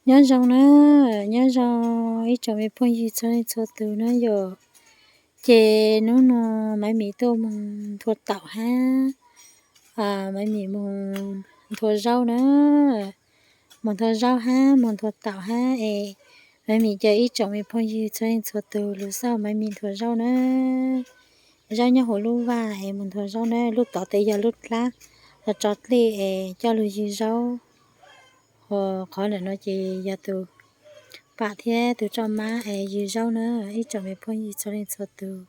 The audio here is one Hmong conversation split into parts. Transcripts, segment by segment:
Nyob zoo na, nyob zoo ib tsoom me phooj ywg txhua leej txhua tus na yom. Ces hnub no Maiv Mim tuaj mus nthua taum hab, Maiv Mim mus nthua zaub na, mus nthua zaub hab mus nthua taum hab es Maiv Mim caw ib tsoom me phooj ywg txhua leej txhua tus los xauj Maiv Mim nthua zaub na. Zaub nyob huv lub vaj es mus nthua zaub na, lub tod tes yog lub dlab los tso dlej es coj lug ywg zaub. Ho qhov ntawm no ces yog tus pam thiab tus txoj mab es ywg zaub na, ib tsoom me phooj ywg txhua leej txhua tus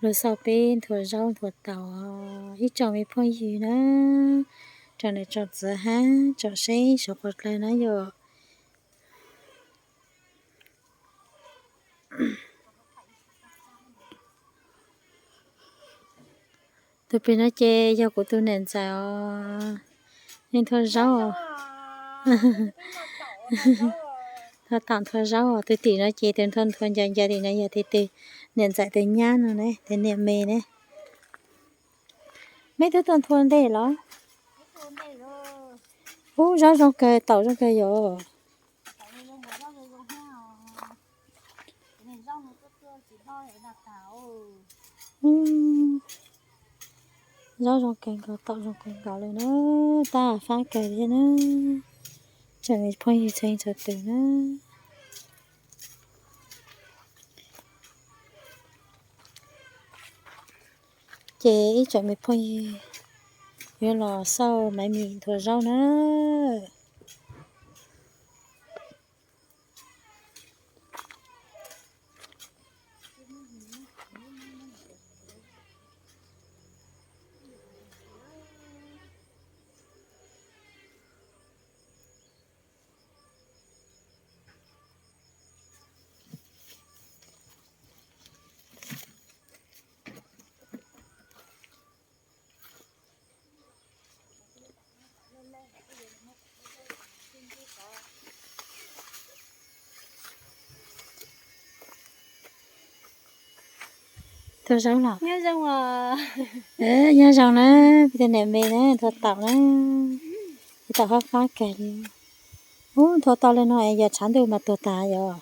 los xauj peb nthua zaub nthua taum, ib tsoom me phooj ywg na, tsoom niam tsoom txiv hab tsoom saib saum qhov dlawg na yom. Tus pem no ces yog kuv tus niam ntxawm os, nthua zaub os. Nthua taum nthua zaub os. Tus tim no ces tus nthua nthua ncaws ncaws tim no yog tus niam ntxawm tus nyab no ne, tus niam me ne. Meb twb tuaj nthua ntej los? Ub, zaub zoo kawg, taum zoo kawg yom. Zaub zoo kawg nkaus, taum zoo kawg nkaus li na, tab fab kawg thiab na. Tsoom phooj ywg txhua leej txhua tus na. Ces ib tsoom me phooj ywg yuav los xauj Maiv Mim nthua zaub na. Nthua zaub los? Nyob zoo na, peb tus niam me na, nthua taum na, nthua taum fab fab kawg li. Ub, nthua tau li no es yog tshav ntuj mas tuag tas yom.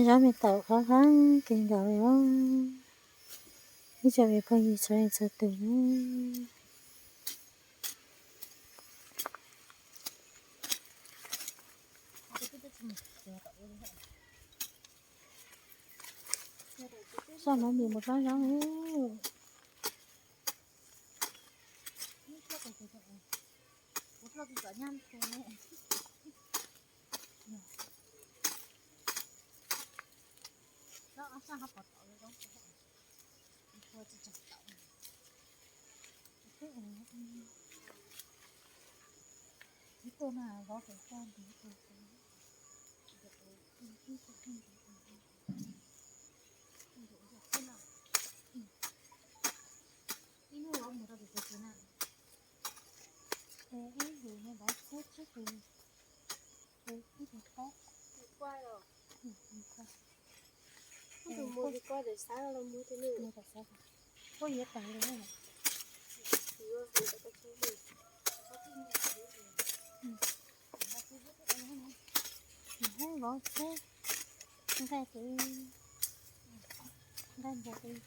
Zaub me taum fab fab kawg nkaus li os. Ib tsoom me phooj ywg txhua leej txhua tus na. Xauj Maiv Mim mus hlob zaub. Vov txheb, nqaij tus, nqaij npua tus.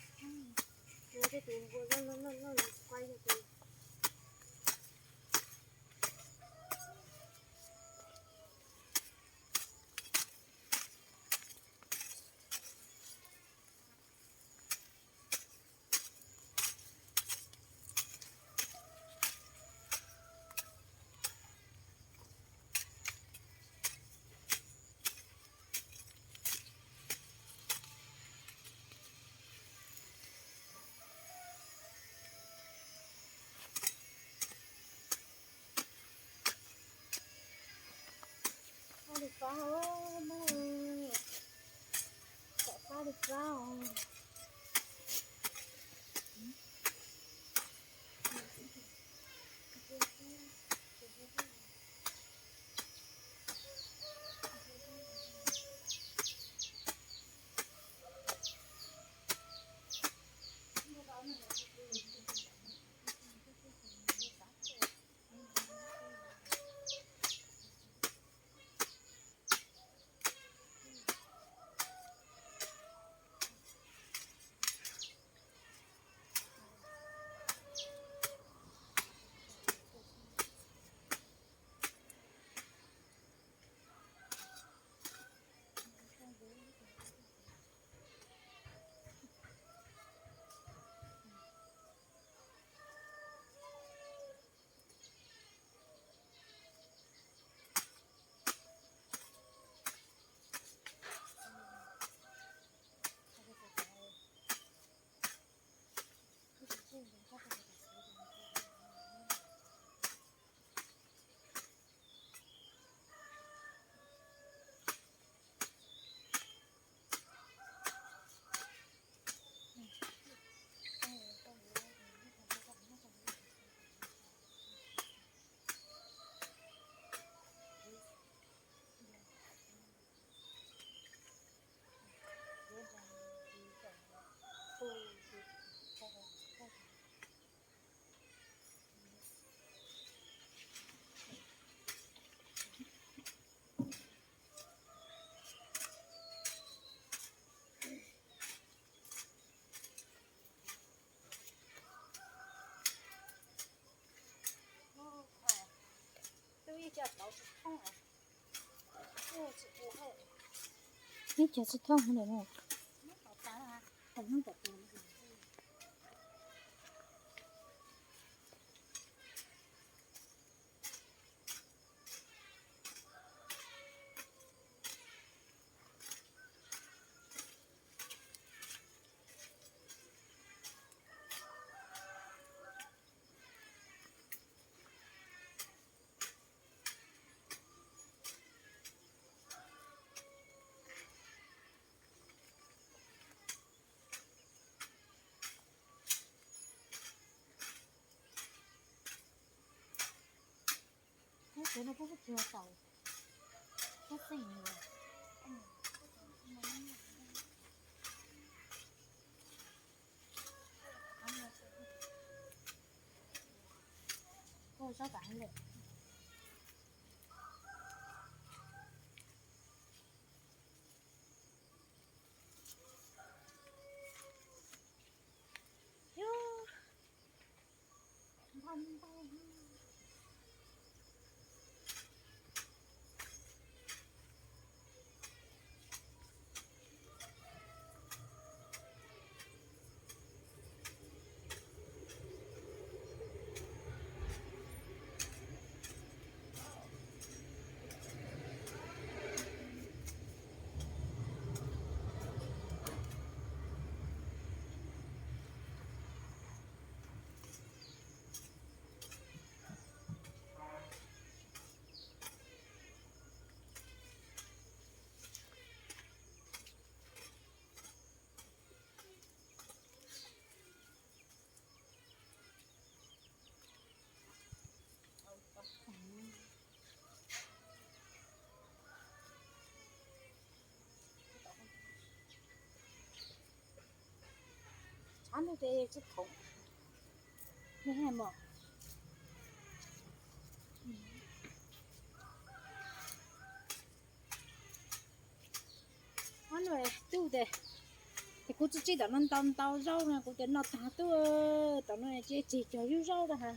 Fab li fab, fab li fab os. Neb cog tsis thooj ntawm no. Teb no kuj tsis tau, teb xeem. Koj sab tam lawm. Tshav ntuj ces tsis khoom, neb hais mas. Ob no tub tias, ces kuv tsis txib tom no ntau ntau zaub no, kuv tias noj tag tub, tom no ces tseg cog yub zaub rau ha.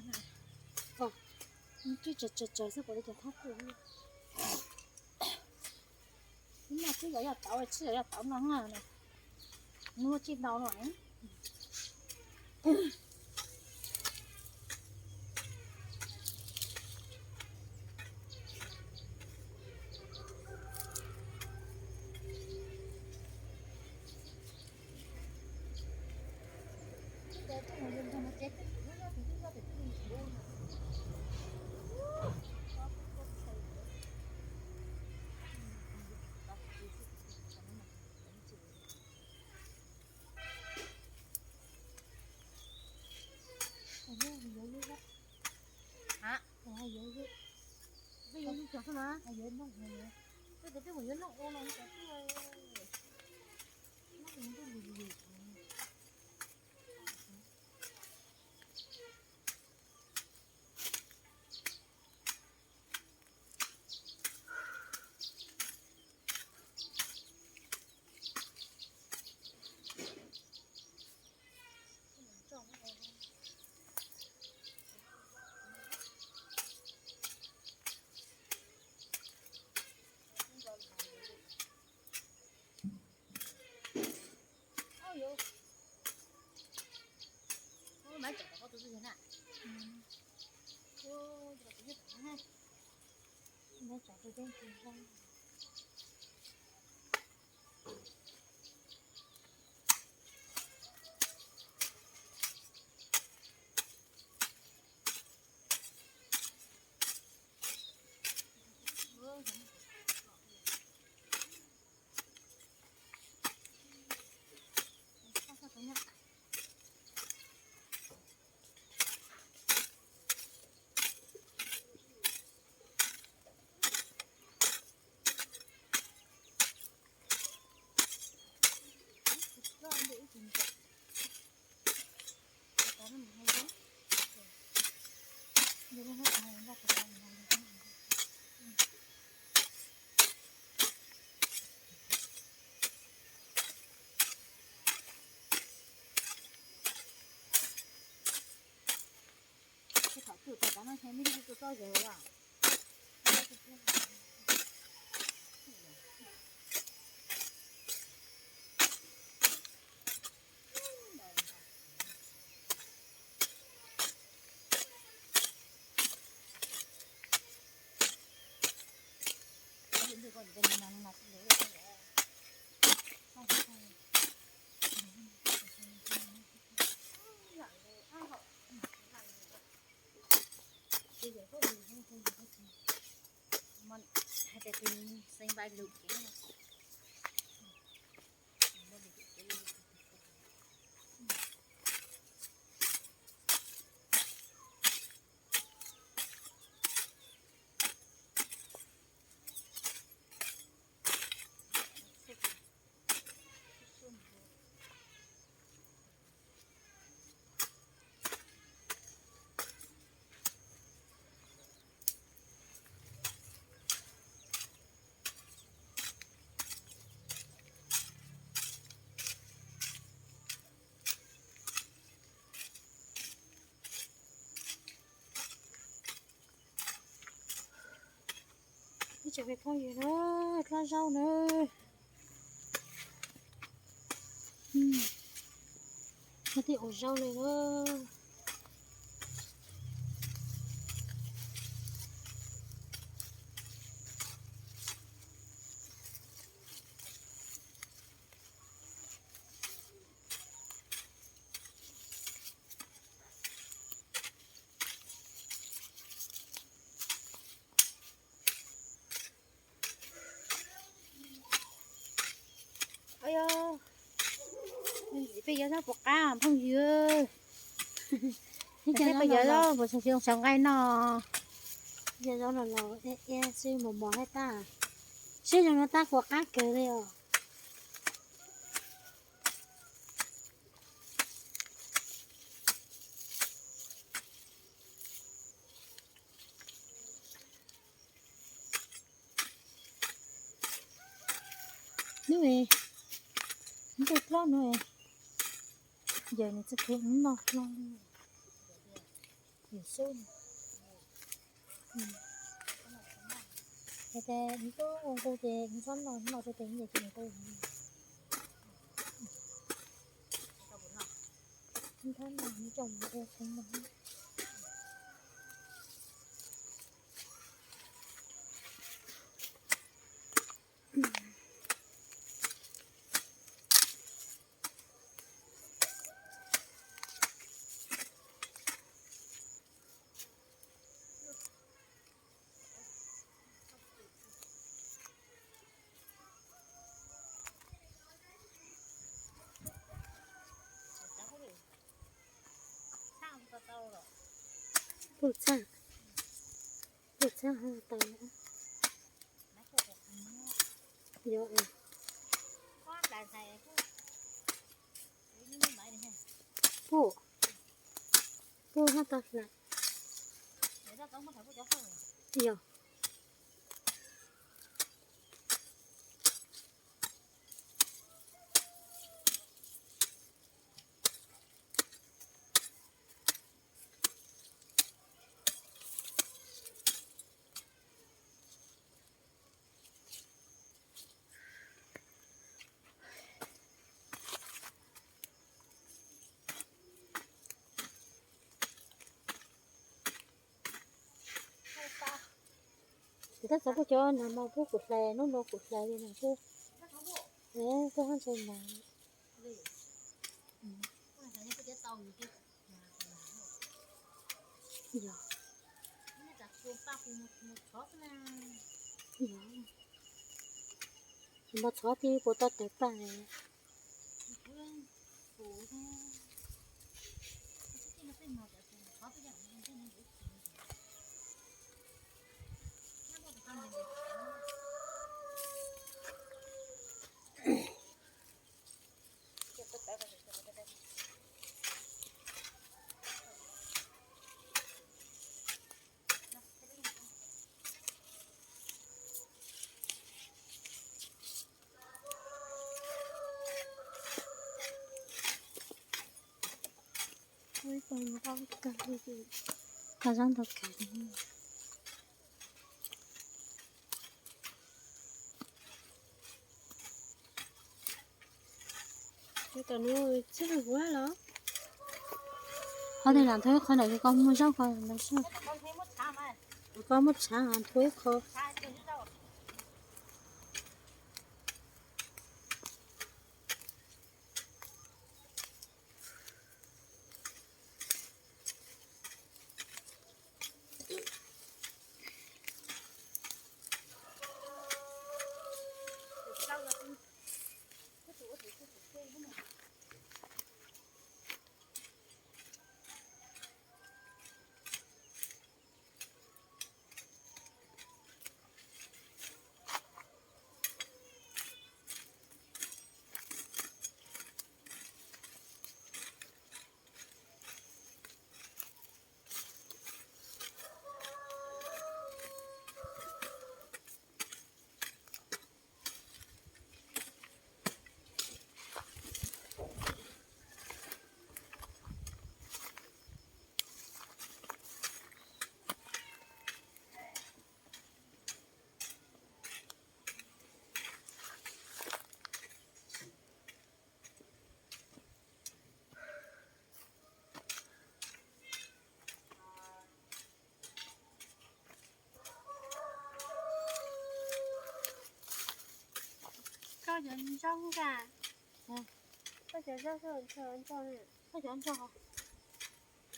Tsib tsawg tsawg tsawg xwb, puas li cog thab kuj. Noj tib yam yaj tauv, tib yam yaj tauv no na, muaj tsis ntau no. Hả? Tôi yuav lub cov xwb na. Tôi tias twb mus yuav noj ua no cov xwb. Thaum twg tau tav no ces me ntsis tus txoj zes lawm. Ib tsoom me phooj ywg na, dlab zaub na. Koj thiaj ua zaub li na. Peb yuav zaub puas qab phooj ywg? Peb yuav zaub puas xyoo xyoo nqaij no. Yog zaub los los ib xwb mos mos thiab tab, siab zoo no tab puas qab kawg li os. Nub, nws tej plaub no, yog nws txoj kev noj hlo li. Yus xub, ces nws tub ua nqus ces nws txhob noj, noj rau tes nyiaj ces nws nqus. Nws txhob noj, nws tsom ua tsev no. Puj txaj, puj txaj ho tau. Yog, puj, puj ho tau hlais. Yog. Kuv tab txog kuj cov nag hmo pub kuv hlais, hnub no kuv hlais li no xwb. Koj hab ntshai mas. Yog, yog, npog txhov twb puas tau tawm paj. Ua ib tug ntau kawg li, tau zaub ntau kawg li. Qhov twg lam nthuav ib qho ntawm koj muaj zaub ko ntawd xwb. Koj muab tshav nthuav ib qho. Koj cov ntsaub ka, koj cov ntsaub, koj cov ntsaub, koj cov ntsaub,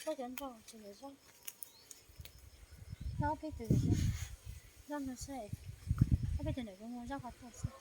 koj cov ntsaub, koj peb tus ntsaub no xwb, koj peb tus ntawm kuv mus ntsaub qhov tuaj xwb.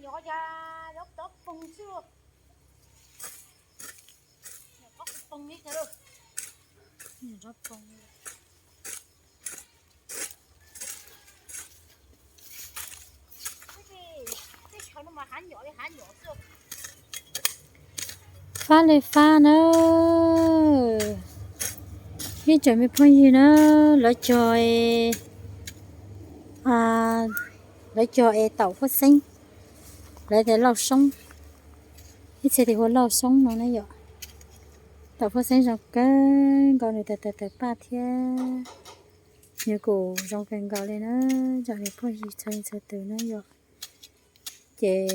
Nyob cas zaub tov poog xwb. Nyob tov poog li cas lauj. Nyob tov poog. Fab li fab na. Ib tsoom me phooj ywg na, lawv cog, lawv cog es taum huab xeeb, lawv tias lauj xoob, ib txhia tias hu lauj xoob no na yom. Taum huab xeeb zoo kawg nkaus, nws tawm tawm tawm paj thiab, nws kuj zoo kawg nkaus li na. Tsoom me phooj ywg txhua leej txhua tus na yom. Ces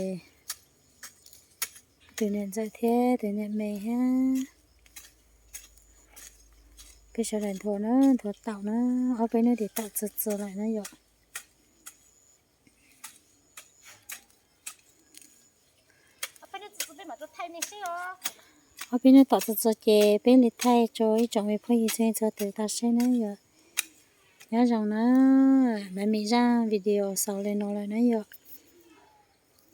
tus niam ntxawm thiab tus niam me thiab peb sawv daws nthuav na, nthuav taum na, ob peb hnub ces taum txog txog lawm na yom. Ob peb hnub taum txog txog ces peb li thaij rau ib tsoom me phooj ywg txhua leej txhua tus tau saib na yom. Nyob zoo na, mam mim zaj video xaus li no lawm na yom.